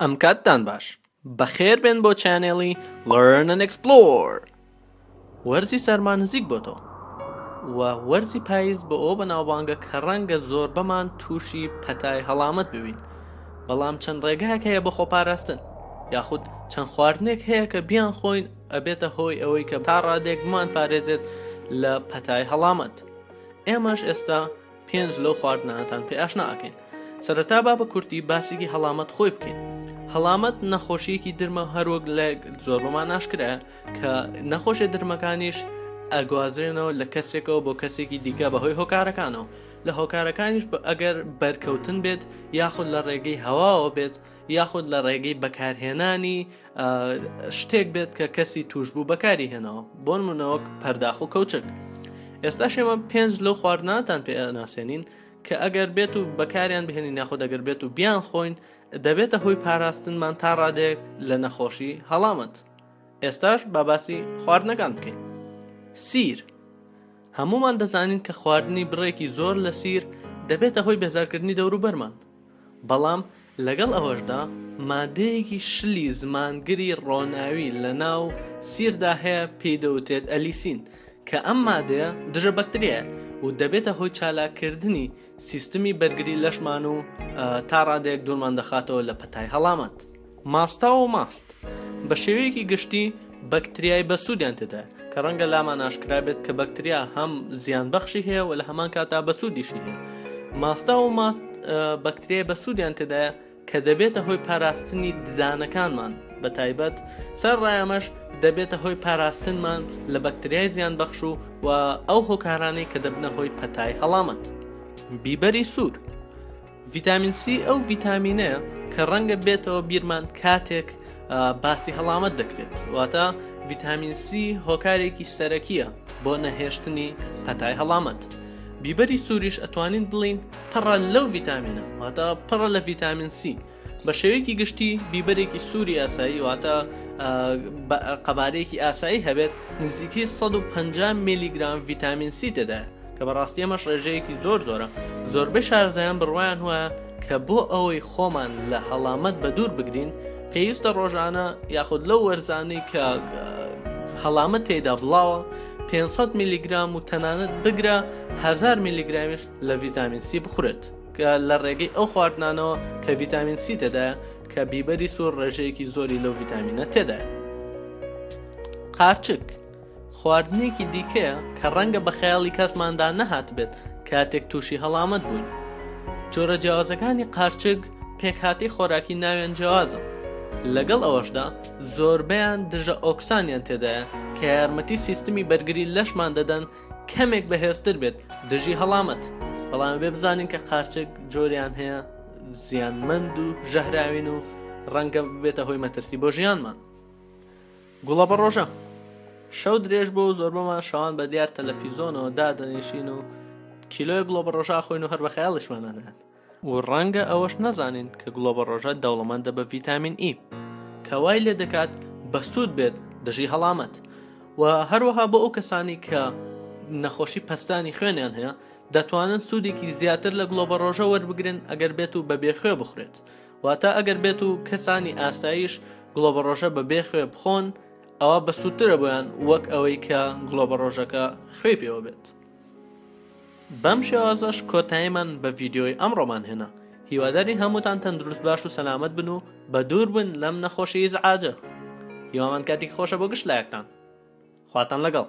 ئەم کاتتان باش بەخێر بێن بۆ channel ی Learn and Explore وەرزی سەرما نزیک بۆتەوە و وەرزی پاییز بۆ ئەوە بەناوبانگە کە ڕەنگە زۆربەمان تووشی پەتای هەڵامەت ببین بەڵام چەند ڕێگایەک هەیە بۆ خۆپاراستن یاخود چەند خواردنێک هەیە کە بیان خۆین ئەبێتە هۆی ئەوەی کە تا ڕادێک بمان پارێزێت لە پەتای هەڵامەت ئێمەش ئێستا پێنج لەو خواردنانەتان پێ ئاشنا ئەکەین. سەرەتا با بە کورتی باسێکی هەڵامەت خۆی بکەین. هەڵامەت نەخۆشیەکی درمە هەروەک لە زۆربەمان ئاشکرایە کە نەخۆشیە درمەکانیش ئەگوازرێنەوە لە کەسێکەوە بۆ کەسێکی دیکە بەهۆی هۆکارەکانەوە لە هۆکارەکانیش ئەگەر بەرکەوتن بێت یاخود لە ڕێگەی هەواوە بێت یاخود لە ڕێگەی بەکارهێنانی شتێک بێت کە کەسی توشبوو بەکاری هێناوە بۆ نمونە وەک پەرداخ و کەوچک ئێستاش ئێمە پێنج لەو خواردنانتان پێ ناسێنین کە ئەگەر بێت و بەکاریان بهێنین یاخود ئەگەر بێت و بیان خۆین دەبێتە هۆی پاراستنمان تا ڕادەیەک لە نەخۆشی هەڵامەت ئێستاش با باسی خواردنەکان بکەین سیر هەمومان دەزانین کە خواردنی بڕێکی زۆر لە سیر دەبێتە هۆی بێزارکردنی دەوروبەرمان بەڵام لەگەڵ ئەوەشدا مادەیەکی شلی زمانگری ڕۆناوی لەناو سیردا هەیە پێی دەوترێت ئەلیسین کە ئەم مادەیە دژە بەکتریایە و دەبێتە هۆی چالاککردنی سیستمی بەرگری لەشمان و تا ڕادەیەک دوورمان دەخاتەوە لە پەتای هەڵامەت. ماستاو و ماست بە شێوەیەکی گشتی بەکتریای بەسوودیان تێدایە کە ڕەنگە لامان ئاشکرا بێت کە بەکتریا هەم زیانبەخشی هەیە و لە هەمان کاتا بەسوودیشی هەیە. ماستاو و ماست بەکتریای بەسوودیان تێدایە کە دەبێتە هۆی پاراستنی ددانەکانمان بە تایبەت سەر ڕایەمەش دەبێتە هۆی پاراستنمان لە بەکتریای زیانبەخش و و ئەو هۆکارانەی کە دەبنە هۆی پەتای هەڵامەت. بیبەری سوور ڤیتامین سی ئەو ڤیتامینەیە کە ڕەنگە بێتەوە بیرمان کاتێک باسی هەڵامەت دەکرێت واتە ڤیتامین سی هۆکارێکی سەرەکیە بۆ نەهێشتنی پەتای هەڵامەت بیبەری سووریش ئەتوانین بڵین پڕە لەو ڤیتامینە واتە پڕە لە ڤیتامین سی بە شێوەیەکی گشتی بیبەرێکی سووری ئاسایی واتە قەبارەیەکی ئاسایی هەبێت نزیکەی 150 میلیگرام ڤیتامین سی تێدایە کە بەڕاستی ئەمەش ڕێژەیەکی زۆر زۆرە زۆربەی شارەزایان بڕوایان وایە کە بۆ ئەوەی خۆمان لە هەڵامەت بە دوور بگرین پێویستە ڕۆژانە یاخود لەو وەرزانەی کە هەڵامەت تێدا بڵاوە 500 میلیگرام و تەنانەت بگرە 1000 میلیگرامیش لە ڤیتامین سی بخورێت کە لە ڕێگەی ئەو خواردنانەوە کە ڤیتامین سی تێدایە کە بیبەری سوور ڕێژەیەکی زۆری لەو ڤیتامینە تێدایە. قارچک خواردنێکی دیکەیە کە ڕەنگە بە خەیاڵی کەسماندا نەهاتبێت کاتێک تووشی هەڵامەت بووین. جۆرە جیاوازەکانی قارچک پێکهاتەی خۆراکی ناویان جیاوازە. لەگەڵ ئەوەشدا زۆربەیان دژە ئۆکسانیان تێدایە کە یارمەتی سیستمی بەرگری لەشمان دەدەن کەمێک بەهێزتر بێت دژی هەڵامەت، بەڵام ئەبێ بزانین کە قارچک جۆریان هەیە زیانمەند و ژەهراوین و ڕەنگە ببێتە هۆی مەترسی بۆ ژیانمان. گوڵەبەڕۆژە شەو درێژ بۆ و زۆربەمان شەوان بە دیار تەلەفیزۆنەوە دادەنیشین و کیلۆیە گوڵەبەڕۆژە ئەخۆین و هەر بە خەیاڵیشمانا نایەت. و ڕەنگە ئەوەش نەزانین کە گوڵەبەڕۆژە دەوڵەمەندە بە ڤیتامین ئی کە وای لێ دەکات بەسوود بێت دژی هەڵامەت و هەروەها بۆ ئەو کەسانی کە نەخۆشی پەستانی خوێنیان هەیە دەتوانن سوودێکی زیاتر لە گوڵەبەڕۆژە وەربگرن ئەگەر بێت و بە بێخوێ بخورێت واتە ئەگەر بێت و کەسانی ئاساییش گوڵەبەڕۆژە بە بێخوێ بخۆن ئەوە بەسوودترە بۆیان وەک ئەوەی کە گوڵەبەڕۆژەکە خوێی پێوە بێت. بەم شێوازەش کۆتاییمان بە ڤیدیۆی ئەمڕۆمان هێنا هیوادارین هەمووتان تەندروست باش و سەلامەت بن و بەدوور بن لەم نەخۆشی ئیزعاجە هیوامان کاتێکی خۆشە بۆ گشت لایەکتان خواتان لەگەڵ.